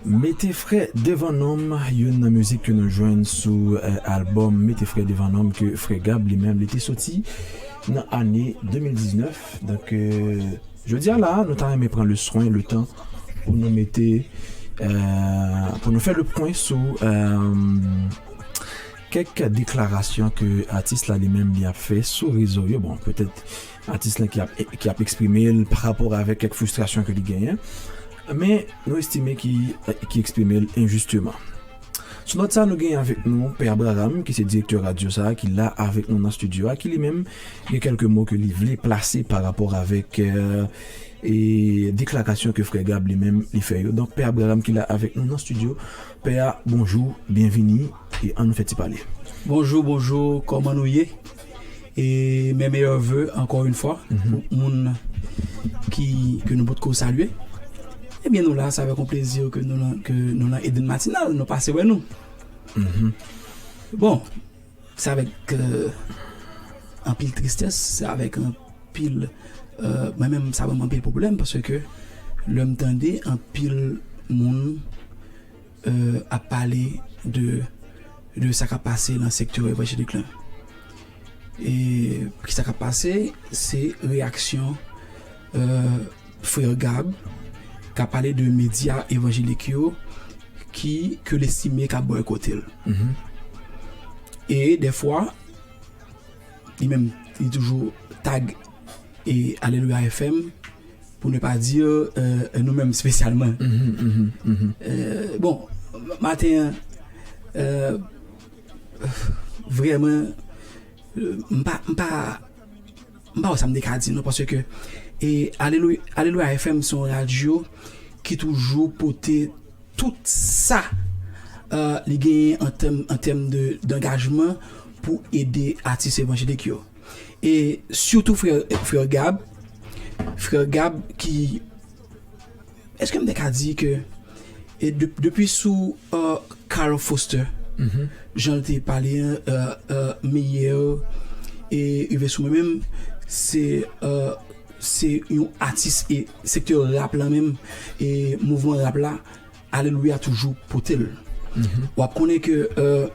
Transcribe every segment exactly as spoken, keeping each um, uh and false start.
Mete frè devan nonm, youn nan mizik ke nou jwenn sou eh, albòm Mete frè devan nonm ke frè Gab li menm li te soti nan ane de mil diznèf. Donk, eh, jodi a la, nou ta renmen pran le swen, le tan pou nou mete, eh, pou nou fè le pwen sou eh, kèk deklarasyon ke atis la li menm li ap fè sou rezo yo. Bon, petèt atis la ki ap, ki ap eksprime l pa rapò avèk kèk fristrasyon ke li genyen. Men nou estime ki, ki eksprime l enjisteman. Sou nòt sa, nou genyen avèk nou Pè Abraham, ki se direktè radyo sa, ki la avèk nou nan estidyo a, ki li menm gen kèlke mo ke li vle plase pa rapò avèk eh, e deklarasyon ke frè Gab li menm li fè yo. Donk, Pè Abraham ki la avèk nou nan estidyo. Pè a, bonjou, byenvini, e ann nou fè ti pale. Bonjou, bonjou, kòman nou ye? E mes meilleurs vœux encore une fois pou moun ki ke nou potko salye. Ebyen nou la, se avèk yon plezi ke nou nan, ke nou nan Eden Matinal, nou pase wè nou. Bon, se avèk eh, anpil tristès, se avèk anpil, eh, mwen menm sa ban m anpil pwoblèm paske lè m tande anpil moun eh, ap pale de, de sa k ap pase nan sektè evanjelik lan. E ki sa k ap pase, se reyaksyon eh, frè Gab k ap pale de medya evanjelik yo ki ke l estime k ap bòykote l. E dèfwa, li menm, li toujou tag e Alelouya F M, pou ne pa di eh, nou menm espesyalman. Eh, bon, maten an, eh, vrèman, eh, m pa, m pa, m pa wè sa m te ka di non, paske e Alelouya, Alelouya F M se yon radyo ki toujou pote tout sa eh, li genyen an tèm, an tèm de, d'angajman pou ede atis evanjelik yo. E sitou frè, frè Gab, frè Gab ki, èske m te ka di ke e de, depi sou eh, Carl Foster, jan l te pale an, eh, eh, meyè e rive sou mwen menm, se eh, se yon atis e sektè rap la menm e mouvman rap la, Alelouya toujou pote l. W ap konnen ke eh,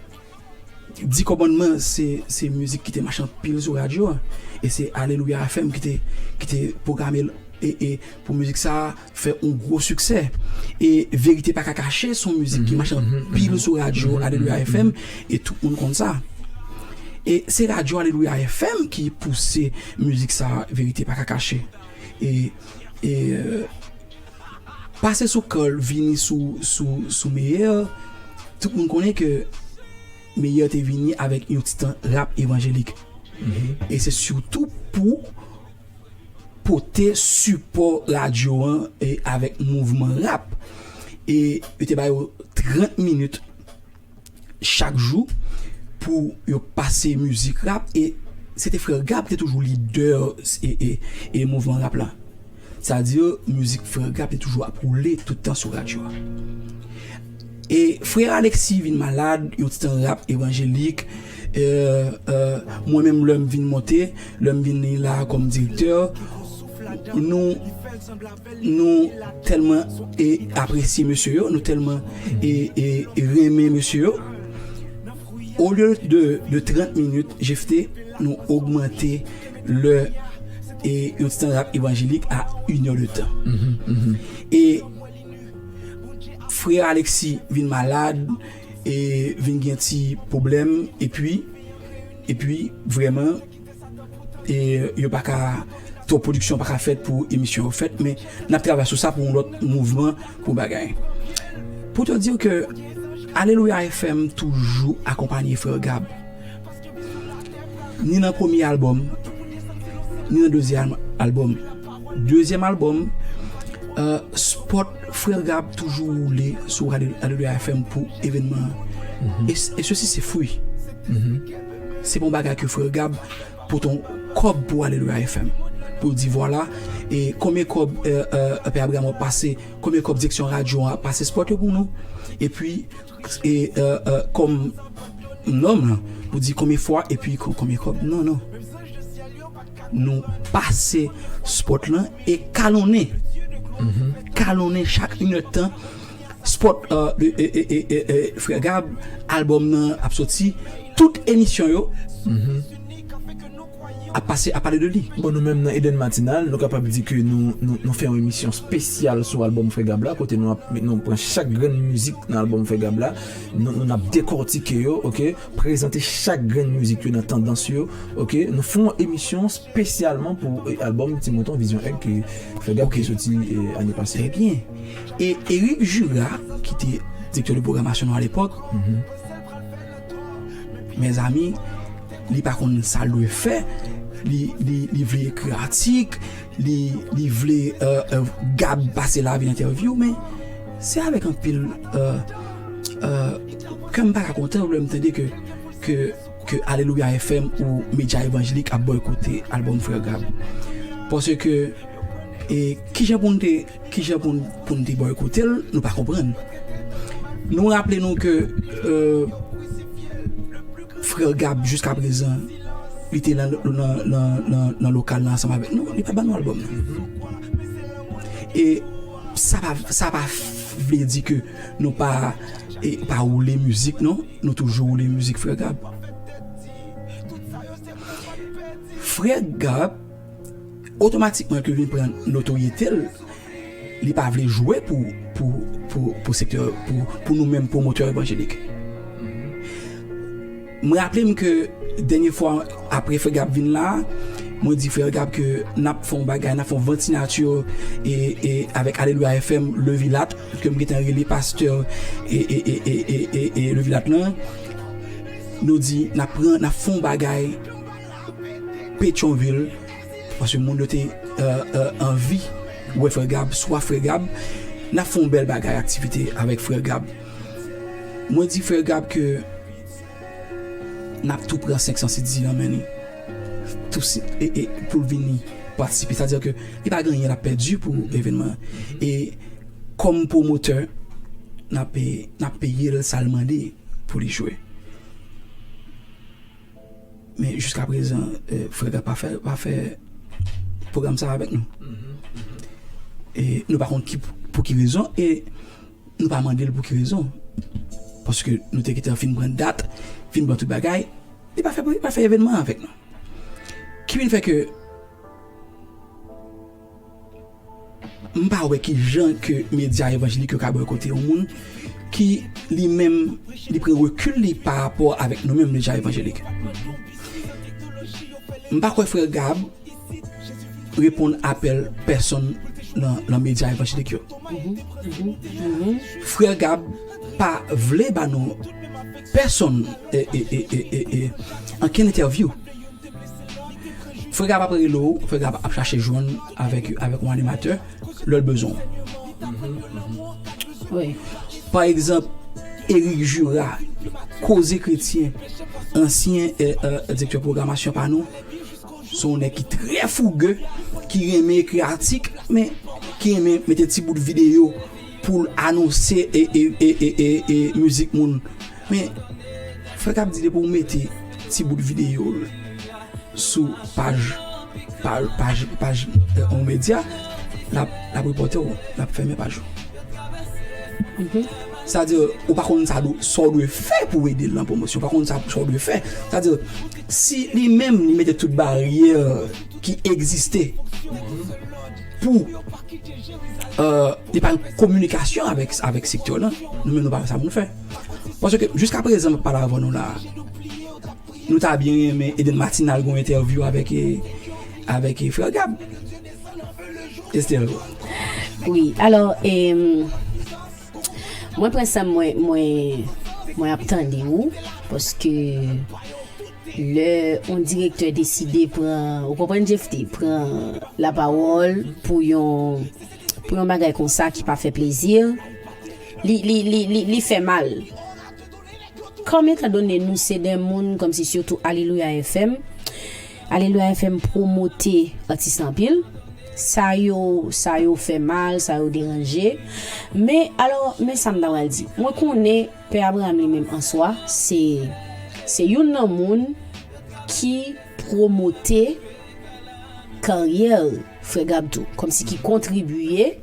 Di Kòmandman se, se mizik ki te mache anpil sou radyo a. E se Alelouya F M ki te, ki te pwograme l e, e pou mizik sa a fè yon gwo siksè. E Verite Pa Ka Kache se yon mizik ki mache anpil sou radyo Alelouya F M e tout moun konn sa. E se radyo Alelouya F M ki pouse mizik sa a, Verite Pa Ka Kache. E, e eh, pase sou Carl vini sou, sou, sou Meyè, tout moun konnen ke Meyè te vini avèk yon ti tan rap evanjelik. E se sitou pou pote sipò radyo an e avèk mouvman rap. E yo te ba yo trant minit chak jou pou yo pase mizik rap e se te frè Gab te toujou lidè e, e, e mouvman rap la. Sa di mizik frè Gab te toujou ap woule tout tan sou radyo a. E frè Alexis vin malad, yon ti tan rap evanjelik, eh, eh, mwen menm lè m vin monte, lè m vin la kòm direktè, nou nou tèlman e apresye mesye yo, nou tèlman e, e, e renmen mesye yo. Olye de, de trant minit, Jefte, nou ogmante lè e yon ti tan rap evanjelik a inè de tan. E frè Alexis vin malad e vin gen ti pwoblèm epi, epi vrèman e yo pa ka, twòp pwodiksyon pa ka fèt pou emisyon yo fèt, men n ap travay sou sa pou yon lòt mouvman pou bagay. Pou te di ke Alelouya F M toujou akonpanye frè Gab. Ni nan premye albòm, ni nan dezyèm albòm. Dezyèm albòm, eh, spòt frè Gab toujou woule sou Ale-, Alelouya F M pou evènman an. E, e sesi se fri. Se pa yon bagay ke frè Gab pote yon kòb pou Alelouya F M. Pou l di vwala, e konbyen kòb eh, eh, Pè Abraham ap pase, konbyen kòb direksyon radyo an ap pase spòt yo pou nou. Epi, e, eh, eh, kòm nonm lan, pou di konbyen fwa, epi ko-, konbyen kòb. Non, non. Nou pase spòt lan e kalonnen. Kalonnen chak inèdtan. spot, euh, de, e, e, e, e, e, Frè Gab, albòm nan ap soti, tout emisyon yo ap pase, ap pale de li. Bon, nou menm nan Eden Matinal, nou kapab di ke nou, nou, nou fè yon emisyon espesyal sou albòm Frè Gab la, kote nou ap, nou pran chak grenn mizik nan albòm Frè Gab la, nou, nou ap dekòtike yo, oke, prezante chak grenn mizik yo nan tandans yo, oke, nou fè yon emisyon espesyalman pou, e, albòm Ti Mouton Vizyon Èg ke Frè Gab te soti, e, ane pase. Trè byen. E Eric Jura, ki te direktè de pwogramasyon nou alepòk, mezanmi, li pa konn sa l dwe fè. Li, li, li vle ekri atik, li, li vle, euh, euh, Gab pase la vin entèvyou, men se avèk anpil, euh, euh, kè m pa ka kontan lè m tande ke, ke, ke Alelouya F M ou medya evanjelik ap bòykote albòm Frè Gab. Paske, e, kijan pou n te, kijan pou n, pou n te bòykote l, nou pa konprann. Nou raple nou ke, euh, Frè Gab, jiska prezan, li te nan, nan, nan, nan, nan lokal nan ansanm avèk nou, li pa ban nou albòm nan. E sa pa, sa pa vle di ke nou pa, e, pa woule mizik, non. Nou toujou woule mizik Frè Gab. Frè Gab, otomatikman ke vin pran notoryete l, li pa vle jwe pou, pou, pou, pou sektè, pou, pou nou menm pwomotè evanjelik. M raple m ke dènye fwa apre Frè Gab vin la, mwen di Frè Gab ke n ap fè yon bagay, n ap fè yon vant sinati e, e avèk Alelouya F M, Levilat, ke m gentan rele pastè e, e, e, e, e, e, e Levilat lan. Nou di, n ap pran, n ap fè yon bagay Petyonvil, paske moun yo te, euh, euh, anvi wè Frè Gab, swa Frè Gab, n ap fè yon bèl bagay aktivite avèk Frè Gab. Mwen di Frè Gab ke n ap tou pran senk san sedi nan men li. Tou si, e, e, pou l vini patisipe. Sa di ke li pa gen anyen l ap pèdi pou evènman an. E kòm pwomotè, n ap, n ap peye l sa l mande pou li jwe. Men jiska prezan, eh, Frè Gab pa fè, pa fè pwogram sa avèk nou. E nou pa konn ki, pou ki rezon, e nou pa mande l pou ki rezon. Paske nou te gentan fin pran dat, fin pran tout bagay, li pa fè, li pa fè evènman avèk nou. Ki vin fè ke m pa wè ki jan ke medya evanjelik yo ka bòykote yon moun ki li menm, li pran rekil li pa rapò avèk nou menm medya evanjelik. M pa kwè Frè Gab reponn apèl pèsonn nan, nan medya evanjelik yo. Frè Gab pa vle ba nou pèsonn, e, e, e, e, e, e, ankenn entèvyou. Frè Gab ap rele w, Frè Gab ap chache jwenn avèk, avèk yon animatè lè l bezwen w. Wi. Pa egzanp, Eric Jura, Koze Kretyen, ansyen, eh, eh, direktè pwogramasyon pa nou, se yon nèg ki trè fouge, ki renmen ekri atik, men ki renmen mete ti bout videyo pou l anonse e, e, e, e, e, e mizik moun. Men, Frè Gab di depi w mete ti bout videyo l sou paj, paj, paj, paj, eh, yon medya, l ap, l ap repòte w, l ap fèmen paj ou. Sa di, ou pa konn sa dwe, sa w dwe fè pou w ede l nan pwomosyon, ou pa konn sa, sa w dwe fè. Sa di, si li menm li mete tout baryè ki egziste pou, eh, li pa gen kominikasyon avèk, avèk sektè lan, nou menm nou pa wè sa pou nou fè. Paske jiska prezan m ap pale avè nou la, nou ta byen renmen Eden Matinal gen yon entèvyou avèk, eh, avèk, eh, Frè Gab. Estelle. Wi, alò, em, mwen pran sa mwen, mwen, mwen ap tande ou, paske lè yon direktè deside pran, ou konprann, Jeff T, pran lapawòl pou yon, pou yon bagay konsa ki pa fè plezi, li, li, li, li, li fè mal. Kòm etandone nou se de moun kòmsi sitou Alelouya F M, Alelouya F M pwomote atis la anpil. Sa yo, sa yo fè mal, sa yo deranje. Men, alò, men sa m ta pral di. Mwen konnen Pè Abraham li menm an swa, se, se youn nan moun ki pwomote karyè Frè Gab tou, kòmsi ki kontribiye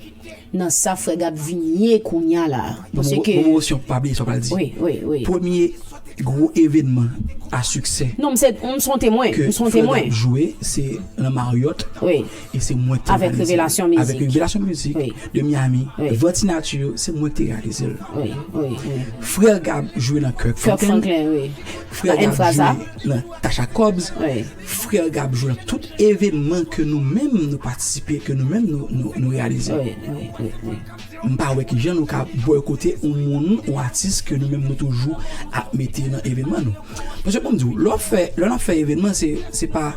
nan sa Frè Gab vin ye kounye a la. Paske Pwomosyon, pa bliye sa w pral di. Wi, wi, wi. Premye gwo evènman a siksè Non, m se m se yon temwen, ke m se yon Frè temwen. Gab jwe, se nan Marriott, Wi. e se mwen ki te Avèk reyalize l. Revelasyon Mizik. Avèk Revelasyon Mizik Wi. de Miami. Wi. Vanti Nature, se mwen ki te reyalize l. Wi, wi, wi. Frè Gab jwe nan Kirk Kirk Franklin. Franklin, wi. Frè Nan Gab Fraza. Jwe nan Tasha Cobbs. Wi. Frè Gab jwe nan tout evènman ke nou menm nou patisipe, ke nou menm nou, nou, nou reyalize. Wi, wi, wi, wi. M pa wè kijan nou ka bòykote yon moun, yon atis ke nou menm nou toujou ap mete nan evènman nou. Paske pou m di w, lè w fè, lè n ap fè evènman, se, se pa,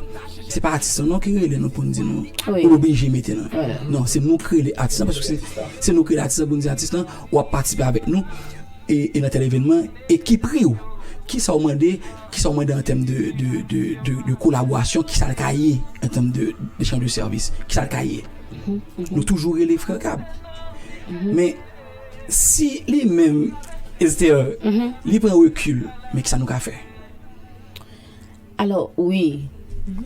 se pa atis lan non ki rele nou pou n di nou, Wi. ou oblije mete nan. Wi. Non, se nou ki rele atis lan, paske se, se nou ki rele atis lan pou n di atis lan, w ap patisipe avèk nou, e, e nan tèl evènman, e ki pri w, kisa w mande, kisa w mande an tèm de, de, de, de, de kolaborasyon, kisa l ka ye an tèm de, de echanj de sèvis, kisa l ka ye. Nou toujou rele Frè Gab. Men, si li menm, Esther, li pran rekil, men kisa nou ka fè? Alò, wi.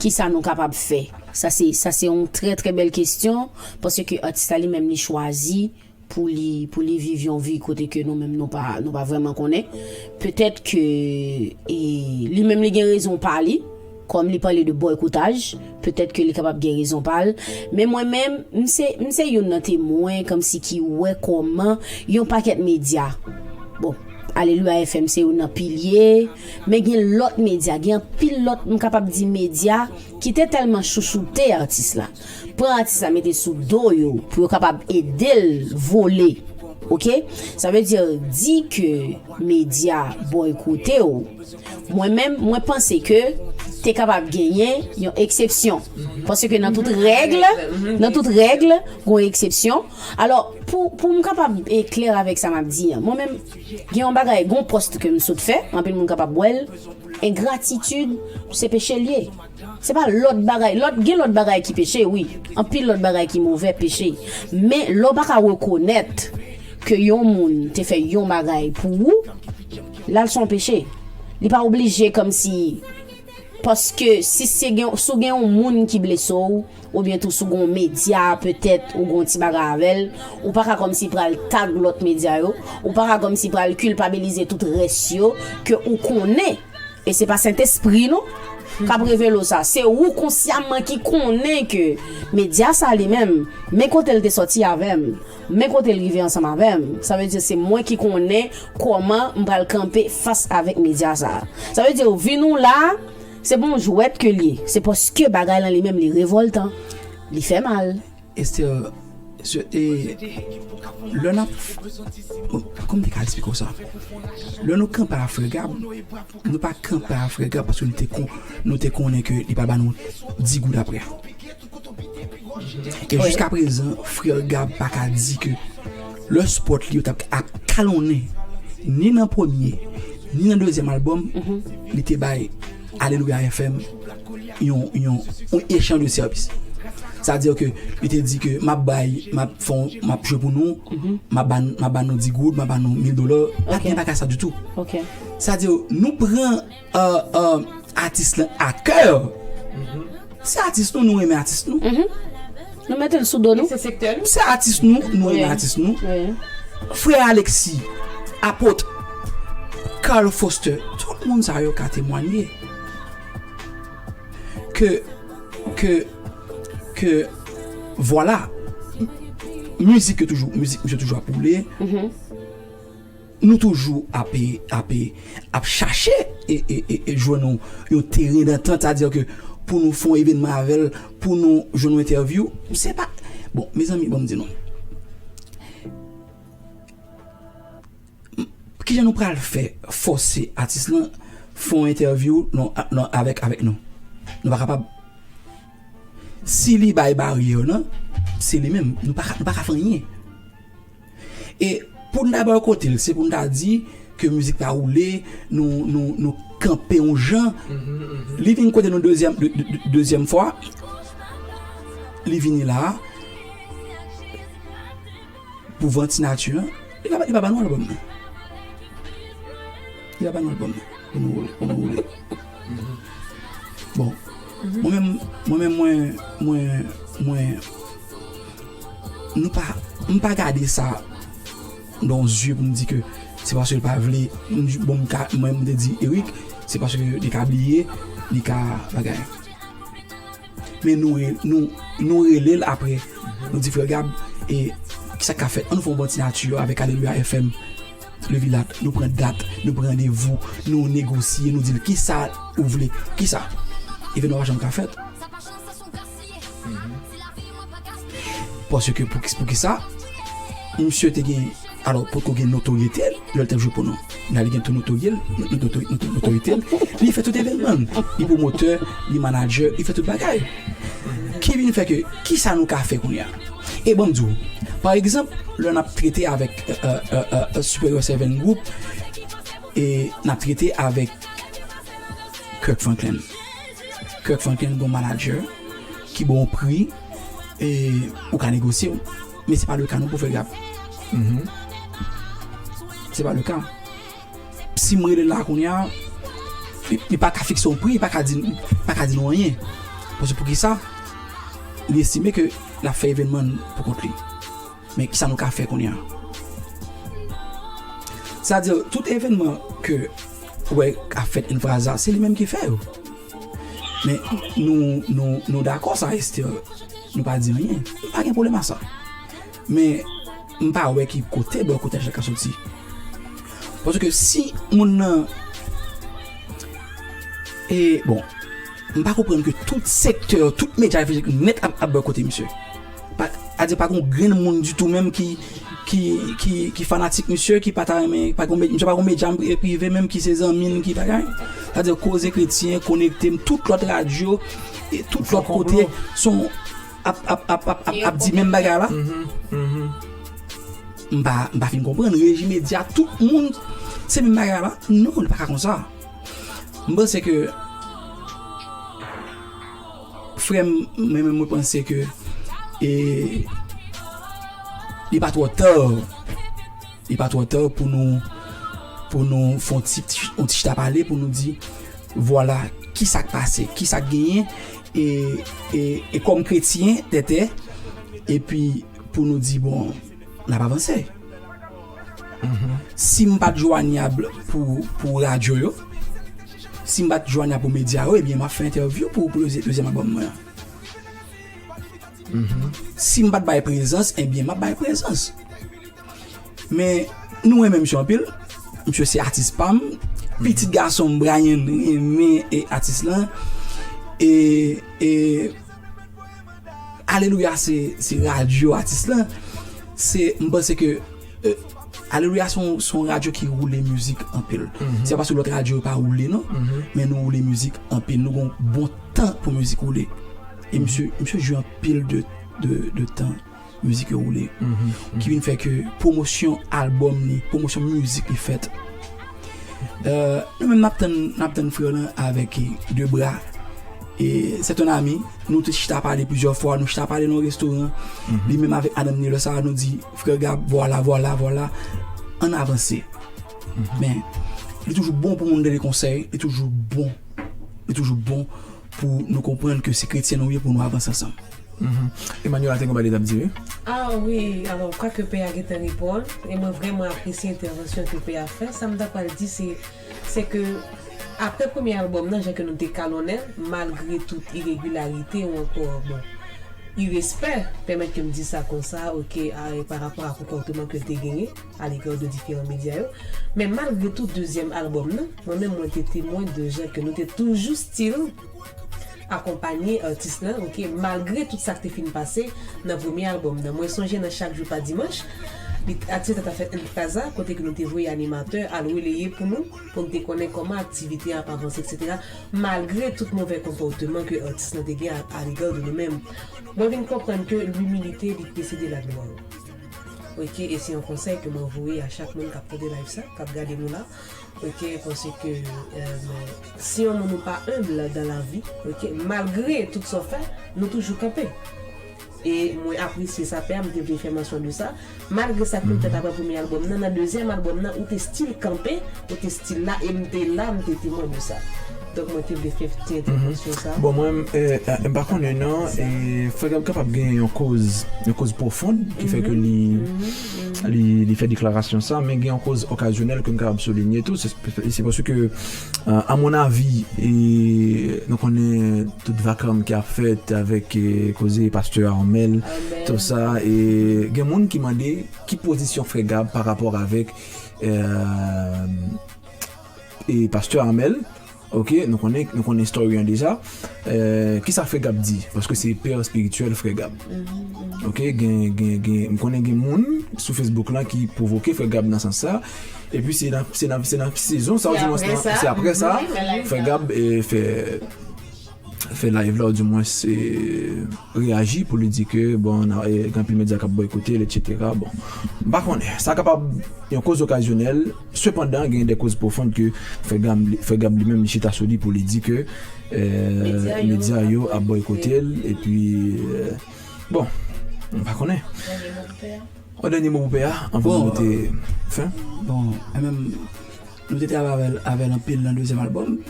Kisa nou kapab fè? Sa se, sa se yon trè, trè bèl kesyon, paske atis la li menm li chwazi pou li, pou li viv yon vi kote ke nou menm nou pa, nou pa vrèman konnen. Petèt ke e, li menm li gen rezon pa li, kòm li pale de bòykotaj, petèt ke li kapab gen rezon pa l. Men mwen menm, m se, m se youn nan temwen kòmsi ki wè kòman yon pakèt medya, bon, Alelouya F M se youn nan pilye, men gen lòt medya, gen anpil lòt, m kapab di medya ki te tèlman chouchoute atis la. Pran atis la mete sou do yo pou yo kapab ede l vole. Oke? Sa vle di, di ke medya bòykote w. Mwen menm, mwen panse ke te kapab genyen yon eksepsyon. Paske nan tout règ, nan tout règ, gon eksepsyon. Alò, pou, pou m kapab e klè avèk sa m ap di an, mwen menm, gen yon bagay, gon pòs ke m sot fè, anpil moun kapab wè l, engratitid, se peche l ye. Se pa lòt bagay, lòt, gen lòt bagay ki peche, wi. Anpil lòt bagay ki movè, peche. Men lè w pa ka rekonèt ke yon moun te fè yon bagay pou ou, la l se yon peche. Li pa oblije kòmsi, paske si se gen, si w gen yon moun ki blese w, oubyen tou si w gen yon medya, petèt, ou gen yon ti bagay avè l, ou pa ka kòmsi pral tag lòt medya yo, ou pa ka kòmsi pral kilpabilize tout rès yo, ke ou konnen, e se pa Sentespri nou k ap revele w sa, se ou konsyaman ki konnen ke medya sa li menm, men kote l te sòti avè m, men kote l rive ansanm avè m. Sa vle di se mwen ki konnen kòman m pral kanpe fas avèk medya sa. Sa vle di vi nou la, se pa yon jwèt ke l ye, se paske bagay lan li menm li revòltan, li fè mal. Esther, se, e, lè n ap, bon, kòman m te ka eksplike w sa? Lè nou kanpe a Frè Gab, nou pa kanpe a Frè Gab paske nou te, kon, nou te konnen ke li pa ba nou di goud apre. E jiska prezan, Frè Gab pa ka di ke lè spòt li yo t ap ap kalonnen, ni nan premye, ni nan dezyèm albòm, li te bay Alelouya F M yon, yon, yon echanj de sèvis. Sa vle di ke li te di ke m ap bay, m ap fè, m ap jwe pou nou, m ap ba, m ap ba nou di goud, m ap ba nou mil dola. Pa t gen bagay sa ditou. Oke. Sa vle di nou pran, e, e, atis lan a kè. Se atis nou, nou renmen atis nou. Nou mete l sou do nou. Se sektè nou. Se atis nou, nou renmen Wi. Atis nou. Wi. Frè Alexis, Apot, Carl Foster, tout moun sa yo ka temwanye ke, ke, ke, vwala, mizik yo toujou, mizik misye toujou ap woule. Nou toujou ap, ap, ap chache e, e, e, e jwenn yon, yon teren dantant, sa vle di ke pou nou fè yon evènman avè l, pou nou jwenn yon entèvyou, se pa, bon, mezanmi, ban m di nou. Kijan nou pral fè fòse atis lan fè yon entèvyou non, non, avèk, avèk nou? Nou pa kapab. Si li bay baryè nan, se li menm. Nou pa ka, nou pa ka fè anyen. E pou n ta bòykote l, se pou n ta di ke mizik pa woule, nou, nou, nou kanpe yon jan. Li vin kote nou dezyèm, de, de, de, dezyèm fwa. Li vini la pou Vanti Nature an. Li pa, li pa ba nou albòm nan. Li pa ba nou albòm nan. Pou nou woule, pou nou woule. Bon. Mwen menm, mwen menm, mwen, mwen, mwen, Nou pa, m pa gade sa nan yon zye pou m di ke se paske l pa vle, m, bon, m ka, mwen, m te di Eric, se paske li ka bliye, li ka bagay. Men nou, re- nou, nou rele l apre. Nou di, "Frè Gab, e kisa k ka fèt? An nou fè yon bon ti nati avèk Alelouya F M, Le Vilat, nou pran dat, nou pran randevou, nou negosye, nou di l, 'Kisa ou vle? Kisa?'" Evenman pa janm ka fèt. Paske pou, pou kisa? Misye te gen, alò, potko gen notoryete lè l t ap jwe pou nou. La, li gen tout notorye, noto- noto- notorite l. Li fè tout evenman. Li pwomotè, li manadjè, li fè tout bagay. Ki vin fè ke, kisa nou ka fè kounye a? E ban m di w, pa egzanp, lè n ap trete avèk, euh, euh, euh, euh, Superior Seven Group, e n ap trete avèk Kirk Franklin. Kirk Franklin gon manadjè ki bon pri, e ou ka negosye w. Men se pa le ka non pou fè grap. Se pa le ka. Si m rele la kounye a, li, li pa ka fikse yon pri, li pa ka di, pa ka di nou anyen. Paske pou kisa? Li estime ke l ap fè evenman pou kont li. Men kisa nou ka fè kounye a? Sa di, tout evenman ke ou wè ap fèt Infraza, se li menm ki fè yo. Men nou, nou, nou dakò sa, Esther. Nou pa di anyen. Nou pa gen pwoblèm a sa. Men m pa wè ki kote bò kote ajan ka soti. Paske si moun nan, e bon, m pa konprann ke tout sektè, tout medya evangélique nèt ap, ap bòkote misye. Pa, a di pa gon grenn moun ditou menm ki, ki, ki, ki fanatik misye, ki pa ta renmen, pa gon, misye pa gon medya prive menm ki se zanmi n, ki bagay. Sa di koze kretyen, konekte m, tout lòt radyo, e tout lòt kote, son ap, ap, ap, ap, ap, ap di menm bagay la. M pa, m pa fin konprann. Reji medya, tout moun, se menm bagay la. Non, li pa ka konsa. M panse ke, frè m, mwen menm, mwen panse ke, e, li pa twò ta. Li pa twò ta pou nou, pou nou fè yon ti, yon ti chita pale, pou nou di, vwala, kisa k pase, kisa k genyen, e, e, e kòm kretyen, tètè, epi pou nou di, bon, n ap avanse. Si m pa t jwanyab pou, pou radyo yo, si m pa t jwanyab pou medya yo, ebyen, m ap fè entèvyou pou, pou dezye-, dezyèm albòm mwen an. Si m pa t bay prezans, ebyen, m ap bay prezans. Men, nou renmen misye anpil. Misye se atis pa m. Pitit gason m, Brian, renmen, e, atis lan. E, e, Alelouya se, se radyo atis lan. Se, m panse ke, e, Alelouya se yon, se yon radyo ki woule mizik anpil. Se pa paske lòt radyo yo pa woule, non. Men nou woule mizik anpil. Nou gon bon tan pou mizik woule. E misye, misye jwe anpil de, de, de tan mizik yo woule. Ki vin fè ke pwomosyon albòm li, pwomosyon mizik li fèt. Euh, nou menm n ap tann, n ap tann frè w lan avèk de bra. E c'est un ami. Nou te chita pale plizyè fwa, nou chita pale nan yon restoran. Li menm avèk madanm li, lè sa a, nou di, "Frè Gab, vwala, vwala, vwala, ann avanse." Men, li toujou bon pou moun tande konsèy, li toujou bon, li toujou bon pou nou konprann ke se kretyen nou ye, pou nou avanse ansanm. Emmanuela te gon bagay li t ap di, wi. Ah wi, alò, kwake pè a gentan reponn, e mwen vrèman apresye entèvansyon ke pè a fè. Sa m ta pral di, se, se ke apre premye albòm nan, jan ke nou te kalonnen l, malgre tout iregilarite ou ankò, bon, irespè, pèmèt ke m di sa konsa, oke, a, e pa rapò a konpòteman ke l te genyen alega de diferan medya yo. Men malgre tout, dezyèm albòm nan, mwen menm mwen te temwen de jan ke nou te toujou still akonpanye atis lan, oke, malgre tout sa k te fin pase nan premye albòm nan. Mwen sonje nan Chak Jou Pa Dimanch, li, atis la t ap fè Infraza, kote ke nou te voye animatè al releye pou nou, pou n te konnen kòman aktivite a ap avanse, etsetera. Malgre tout movè konpòteman ke atis lan te gen a, alega de nou menm. Mwen vin konprann ke limilite li presede laglwa. Oke, e se yon konsèy ke mwen voye a chak moun k ap tande live sa, k ap gade nou la. Oke, paske, euh, si yon moun ou pa enb dan lavi, oke, malgre tout sa w fè, nou toujou kanpe. E mwen apresye sa pè a, m te vle fè mansyon de sa. Malgre sa k te fèt apre premye albòm nan, nan dezyèm albòm nan, ou te still kanpe, ou te still la, e m te la, m te temwen de sa. Donk mwen te vle fè ti entèvansyon sa. Bon, mwen, eh, eh, m pa konnen non, e Frè Gab kapab gen yon koz, yon koz pwofond ki fè ke li, li, li fè deklarasyon sa, men gen yon koz okazyonèl ke m kapab soulinye tou, se, se paske, eh, a mon avi, e nou konnen tout vakam ki ap fèt avèk, eh, koze pastè Armel, tout sa, e gen moun ki mande ki pozisyon Frè Gab pa rapò avèk, eh, e pastè Armel, ok, nou konnen, nou konnen story an deja. Eh, kisa Frè Gab di? Paske se pè espirityèl Frè Gab. Ok, gen, gen, gen, m konnen gen moun sou Facebook lan ki pwovoke Frè Gab nan sans sa. Epi se nan, se nan, se nan sezon sa, ou di mwen, se apre sa, Frè Gab, eh, fè, fè live la, ou di mwen se reyaji pou li di ke, bon, gen anpil medya k ap boykote l, etsetera. Bon, m pa konnen. Sa kapab yon koz okazyonèl, sepandan, gen de koz pwofond ke Frè Gab, Frè Gab li menm, li chita sou li pou li di ke, eh, medya yo ap boykote l, epi, eh, bon, m pa konnen. Yon dènye mo pou pè a, anvan nou mete fen. Bon, e menm, nou te travay avè l, avè l anpil nan dezyèm albòm.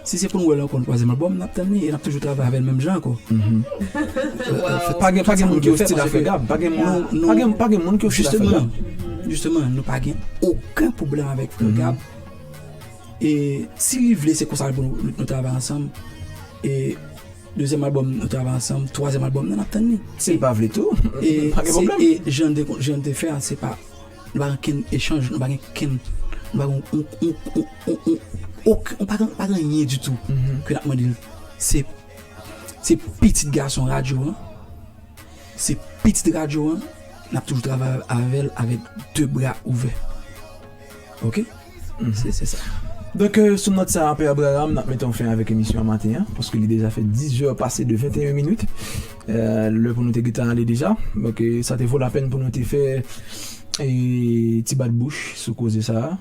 Si se pou n wè l ankò nan twazyèm albòm, n ap tann li e n ap toujou travay avè l menm jan ankò. Pa gen, pa gen moun ki ostil a Frè Gab. Pa gen moun, pa gen, pa gen moun ki ostil a Frè Gab. Jisteman, nou pa gen okenn pwoblèm avèk Frè Gab. E si li vle, se konsa pou nou, nou travay ansanm. E dezyèm albòm, nou travay ansanm. Twazyèm albòm nan, n ap tann li. Si l pa vle tou, pa gen pwoblèm. E jan de, jan de fè a, se pa, nou pa gen kenn echanj, nou pa gen kenn, nou pa gen on, on, on, on, on, ok, on pa gen, pa gen anyen ditou ke n ap mande l. Se, se pitit gason radyo an, se pitit radyo an, n ap toujou travay avè l avèk de bra ouvè. Ok? Se, se sa. Donk, euh, sou nòt sa a, Pè Abraham, n ap mete yon fen avèk emisyon an maten an, paske li deja fè diz è pase de venteyen minit. Euh, lè pou nou te gentan ale deja. Donk, euh, sa te vo lapèn pou nou te fè, eh, ti bat bouch sou koze sa a.